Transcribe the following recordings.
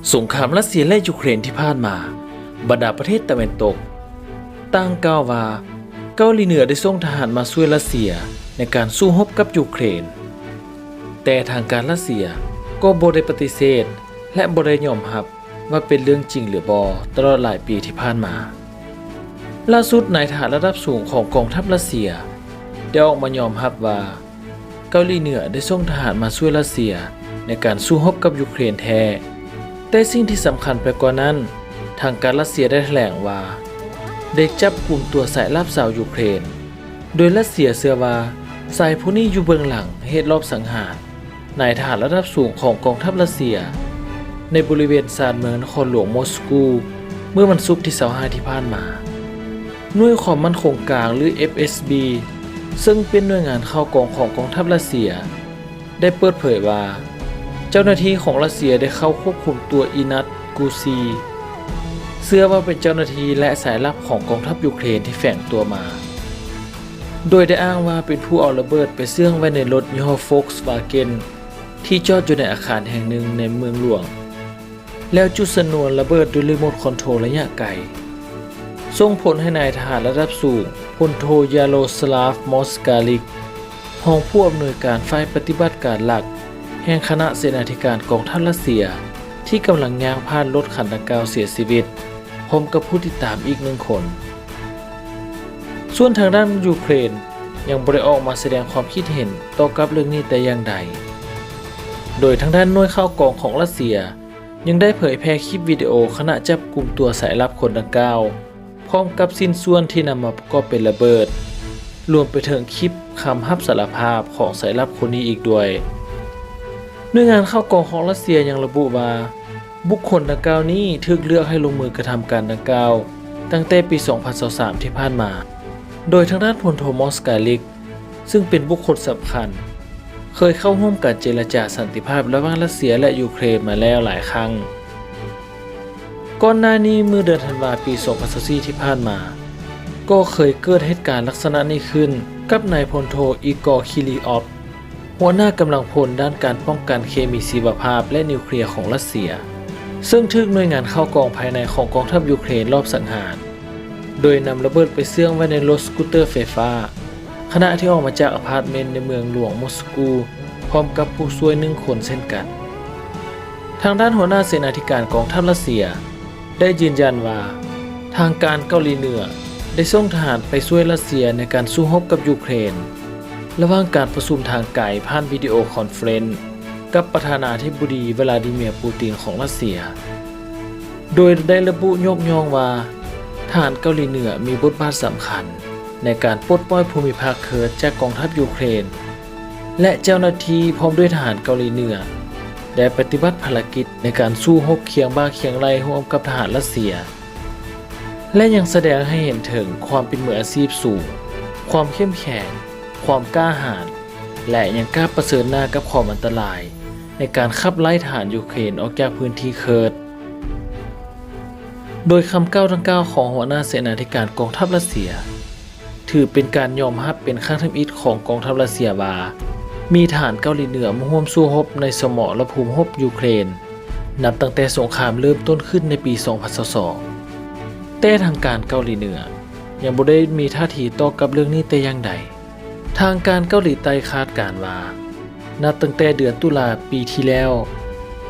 ສົງຄາມຣັດເຊຍ ແລະ ຢູເຄຣນທີ່ຜ່ານມາ, ບັນດາປະເທດຕາເວັນຕົກຕ່າງກ່າວວ່າ ເກົາຫຼີເໜືອໄດ້ສົ່ງທະຫານມາຊ່ວຍຣັດເຊຍໃນການສູ້ຮົບກັບຢູເຄຣນ, ແຕ່ທາງການຣັດເຊຍກໍບໍ່ໄດ້ປະຕິເສດ ແລະ ບໍ່ໄດ້ຍອມຮັບວ່າເປັນເລື່ອງຈິງຫຼືບໍ່ ຕະຫຼອດຫຼາຍປີທີ່ຜ່ານມາ. ລ່າສຸດ, ນາຍທະຫານລະດັບສູງຂອງກອງທັບຣັດເຊຍໄດ້ອອກມາຍອມຮັບວ່າ ເກົາຫຼີເໜືອໄດ້ສົ່ງທະຫານມາຊ່ວຍຣັດເຊຍໃນການສູ້ຮົບກັບຢູເຄຣນແທ້, ແຕ່ສິ່ງທີ່ສຳຄັນໄປກວ່ານັ້ນ, ທາງການຣັດເຊຍໄດ້ຖະແຫຼງວ່າ ໄດ້ຈັບກຸມຕົວສາຍລັບຊາວຢູເຄຣນ, ໂດຍຣັດເຊຍເຊື່ອວ່າຊາຍຜູ້ນີ້ຢູ່ເບື້ອງຫຼັງເຫດລອບສັງຫານນາຍທະຫານລະດັບສູງຂອງກອງທັບຣັດເຊຍ ໃນບໍລິເວນຊານເມືອງນະຄອນຫຼວງມົສກູ ເມື່ອວັນສຸກທີຊາວຫ້າທີ່ຜ່ານມາ. ໜ່ວຍຄວາມໝັ້ນຄົງກາງ ຫຼື ເອັຟເອສບີ ເຊິ່ງເປັນໜ່ວຍງານຂ່າວກອງຂອງກອງທັບຣັດເຊຍ ໄດ້ເປີດເຜີຍວ່າ ເຈົ້າໜ້າທີ່ຂອງຣັດເຊຍໄດ້ເຂົ້າຄວບຄຸມຕົວ ອີນັດ ກູຊີ ເຊື່ອວ່າເປັນເຈົ້າໜ້າທີ່ ແລະ ສາຍລັບຂອງກອງທັບຢູເຄຣນທີ່ແຝງຕົວມາ, ໂດຍໄດ້ອ້າງວ່າເປັນຜູ້ເອົາລະເບີດໄປເຊື່ອງໄວ້ໃນລົດຍີ່ຫໍ້ໂຟກສະວາເກັນ ທີ່ຈອດຢູ່ໃນອາຄານແຫ່ງໜຶ່ງໃນເມືອງຫຼວງ ແລ້ວຈຸດຊະນວນລະເບີດດ້ວຍຣີໂມດຄອນໂທຣໄລຍະໄກ, ສົ່ງຜົນໃຫ້ນາຍທະຫານລະດັບສູງ ພົນໂທ ຢາໂລສລາຟ ມອສກາລິກ ຮອງຜູ້ອຳນວຍການຝ່າຍປະຕິບັດການຫຼັກແຫ່ງຄະນະເສນາທິການກອງທັບຣັດເຊຍ ທີ່ກຳລັງຍ່າງຜ່ານລົດຄັນດັ່ງກ່າວເສຍຊີວິດ ພ້ອມກັບຜູ້ຕິດຕາມອີກໜຶ່ງຄົນ. ສ່ວນທາງດ້ານຢູເຄຣນຍັງບໍ່ໄດ້ອອກມາສະແດງຄວາມຄິດເຫັນຕໍ່ກັບເລື່ອງນີ້ແຕ່ຢ່າງໃດ, ໂດຍທາງດ້ານໜ່ວຍຂ່າວກອງຂອງຣັດເຊຍ ຍັງໄດ້ເຜີຍແຜ່ຄລິບວິດີໂອຂະນະຈັບກຸມຕົວສາຍລັບຄົນດັ່ງກ່າວ ພ້ອມກັບຊິ້ນສ່ວນທີ່ນຳມາປະກອບເປັນລະເບີດ, ລວມໄປເຖິງຄລິບຄຳຮັບສາລະພາບຂອງສາຍລັບຄົນນີ້ອີກດ້ວຍ. ໜ່ວຍງານຂ່າວກອງຂອງຣັດເຊຍຍັງລະບຸວ່າ ບຸກຄົນດັ່ງກ່າວນີ້ຖືກເລືອກໃຫ້ລົງມືກະທຳການດັ່ງກ່າວຕັ້ງແຕ່ປີສອງພັນຊາວສາມທີ່ຜ່ານມາ, ໂດຍທາງດ້ານພົນໂທ ມອສກາລິກ ຊຶ່ງເປັນບຸກຄົນສຳຄັນ ເຄີຍເຂົ້າຮ່ວມການເຈລະຈາສັນຕິພາບລະຫວ່າງຣັດເຊຍ ແລະ ຢູເຄຣນມາແລ້ວຫຼາຍຄັ້ງ. ກ່ອນໜ້ານີ້, ເມື່ອເດືອນທັນວາ ປີສອງພັນຊາວສີ່ທີ່ຜ່ານມາ, ກໍເຄີຍເກີດເຫດການລັກສະນະນີ້ຂຶ້ນກັບນາຍພົນໂທ ອີກອ ຄິລີອອບ ຫົວໜ້າກຳລັງພົນດ້ານການປ້ອງກັນເຄມີຊີວະພາບ ແລະ ນິວເຄລຍຂອງຣັດເຊຍ, ເຊິ່ງຖືກໜ່ວຍງານຂ່າວກອງພາຍໃນຂອງກອງທັບຢູເຄຣນລອບສັງຫານ, ໂດຍນຳລະເບີດໄປເຊື່ອງໄວ້ໃນລົດສະກູດເຕີໄຟຟ້າ ຂະນະທີ່ອອກມາຈາກອາພາດເມັນໃນເມືອງຫຼວງມົສກູ ພ້ອມກັບຜູ້ຊ່ວຍໜຶ່ງຄົນເຊັ່ນກັນ. ທາງດ້ານຫົວໜ້າເສນາທິການກອງທັບຣັດເຊຍໄດ້ຢືນຢັນວ່າ ທາງການເກົາຫຼີເໜືອໄດ້ສົ່ງທະຫານໄປຊ່ວຍຣັດເຊຍໃນການສູ້ຮົບກັບຢູເຄຣນ ລະຫວ່າງການປະຊຸມທາງໄກຜ່ານວິດີໂອຄອນເຟີເຣັນກັບປະທານາທິບໍດີ ວລາດີເມຍ ປູຕິນ ຂອງຣັດເຊຍ, ໂດຍໄດ້ລະບຸຍົກຍ້ອງວ່າ ທະຫານເກົາຫຼີເໜືອມີບົດບາດສຳຄັນໃນການປົດປ່ອຍພູມິພາກເຄີດຈາກກອງທັບຢູເຄຣນ ແລະ ເຈົ້າໜ້າທີ່ພ້ອມດ້ວຍທະຫານເກົາຫຼີເໜືອໄດ້ປະຕິບັດພາລະກິດໃນການສູ້ຮົບຄຽງບ່າຄຽງໄຫຼ່ຮ່ວມກັບທະຫານຣັດເຊຍ ແລະ ຍັງສະແດງໃຫ້ເຫັນເຖິງຄວາມເປັນມືອາຊີບສູງ, ຄວາມເຂັ້ມແຂງ, ຄວາມກ້າຫານ ແລະ ຍັງກ້າປະເຊີນໜ້າກັບຄວາມອັນຕະລາຍໃນການຂັບໄລ່ທະຫານຢູເຄຣນອອກຈາກພື້ນທີ່ເຄີດ. ໂດຍຄຳກ່າວດັ່ງກ່າວຂອງຫົວໜ້າເສນາທິການກອງທັບຣັດເຊຍ ຖືເປັນການຍອມຮັບເປັນຄັ້ງທຳອິດຂອງກອງທັບຣັດເຊຍວ່າ ມີທະຫານເກົາຫຼີເໜືອມາຮ່ວມສູ້ຮົບໃນສະໝໍລະພູມຮົບຢູເຄຣນ ນັບຕັ້ງແຕ່ສົງຄາມເລີ່ມຕົ້ນຂຶ້ນໃນປີສອງພັນຊາວສອງ, ແຕ່ທາງການເກົາຫຼີເໜືອຍັງບໍ່ໄດ້ມີທ່າທີຕອບກັບເລື່ອງນີ້ແຕ່ຢ່າງໃດ. ທາງການເກົາຫຼີໃຕ້ຄາດການວ່າ ນັບຕັ້ງແຕ່ເດືອນຕຸລາປີທີ່ແລ້ວ,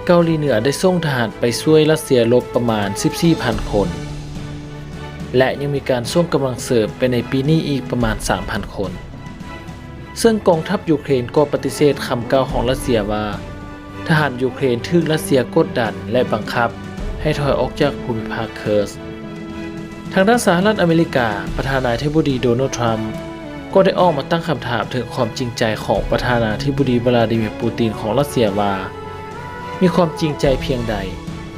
ເກົາຫຼີເໜືອໄດ້ສົ່ງທະຫານໄປຊ່ວຍຣັດເຊຍລົບປະມານສິບສີ່ພັນຄົນ ແລະ ຍັງມີການສົ່ງກຳລັງເສີມໄປໃນປີນີ້ອີກປະມານສາມພັນຄົນ. ເຊິ່ງກອງທັບຢູເຄຣນກໍປະຕິເສດຄຳກ່າວຂອງຣັດເຊຍວ່າ ທະຫານຢູເຄຣນຖືກຣັດເຊຍກົດດັນ ແລະ ບັງຄັບໃຫ້ຖອຍອອກຈາກພູມິພາກເຄີດ. ທາງດ້ານສະຫະລັດອາເມລິກາ, ປະທານາທິບໍດີ ໂດນັລ ທຣຳ ກໍໄດ້ອອກມາຕັ້ງຄຳຖາມເຖິງຄວາມຈິງໃຈຂອງປະທານາທິບໍດີ ວລາດີເມຍ ປູຕິນ ຂອງຣັດເຊຍວ່າ ມີຄວາມຈິງໃຈພຽງໃດ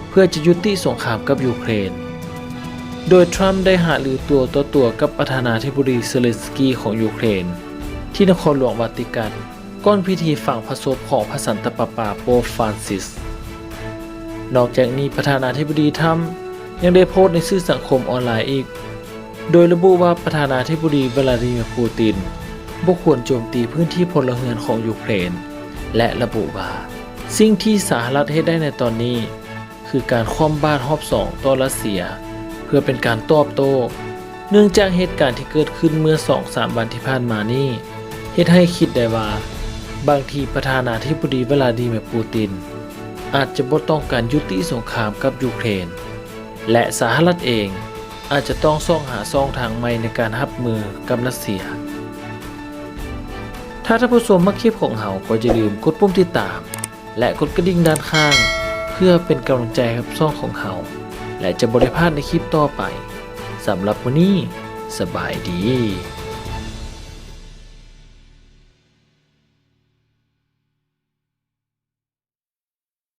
ເພື່ອຈະຍຸຕິສົງຄາມກັບຢູເຄຣນ, ໂດຍທຣຳໄດ້ຫາລືຕົວຕໍ່ຕົວກັບປະທານາທິບໍດີ ເຊເລັນສກີ ຂອງຢູເຄຣນ ທີ່ນະຄອນຫຼວງວາຕິກັນ ກ່ອນພິທີຝັງພະສົບຂອງພະສັນຕະປາປາໂປບຟຣານຊິສ. ນອກຈາກນີ້, ປະທານາທິບໍດີທຣຳຍັງໄດ້ໂພສໃນສື່ສັງຄົມອອນລາຍອີກ, ໂດຍລະບຸວ່າປະທານາທິບໍດີ ວລາດີເມຍ ປູຕິນ ບໍ່ຄວນໂຈມຕີພື້ນທີ່ພົນລະເຮືອນຂອງຢູເຄຣນ ແລະ ລະບຸວ່າ ສິ່ງທີ່ສະຫະລັດເຮັດໄດ້ໃນຕອນນີ້ ຄື ຄືການຄວ່ຳບາດຮອບສອງຕໍ່ຣັດເຊຍ ເພື່ອເປັນການຕອບໂຕ້. ເນື່ອງຈາກເຫດການທີ່ເກີດຂຶ້ນເມື່ອສອງສາມວັນທີ່ຜ່ານມານີ້ ເຮັດໃຫ້ຄິດໄດ້ວ່າ ບາງທີປະທານາທິບໍດີ ວລາດີເມຍ ປູຕິນ ອາດຈະບໍ່ຕ້ອງການຍຸຕິສົງຄາມກັບຢູເຄຣນ ແລະ ສະຫະລັດເອງອາດຈະຕ້ອງຊອກຫາຊ່ອງທາງໃໝ່ໃນການຮັບມືກັບຣັດເຊຍ. ຖ້າທ່ານຜູ້ຊົມມັກຄລິບຂອງເຮົາ ກໍຢ່າລືມກົດປຸ່ມຕິດຕາມ ແລະ ກົດກະດິ່ງດ້ານຂ້າງ ເພື່ອເປັນກຳລັງໃຈໃຫ້ກັບຊ່ອງຂອງເຮົາ ແລະ ຈະບໍ່ໄດ້ພາດໃນຄລິບຕໍ່ໄປ. ສຳລັບມື້ນີ້ ສະບາຍດີ.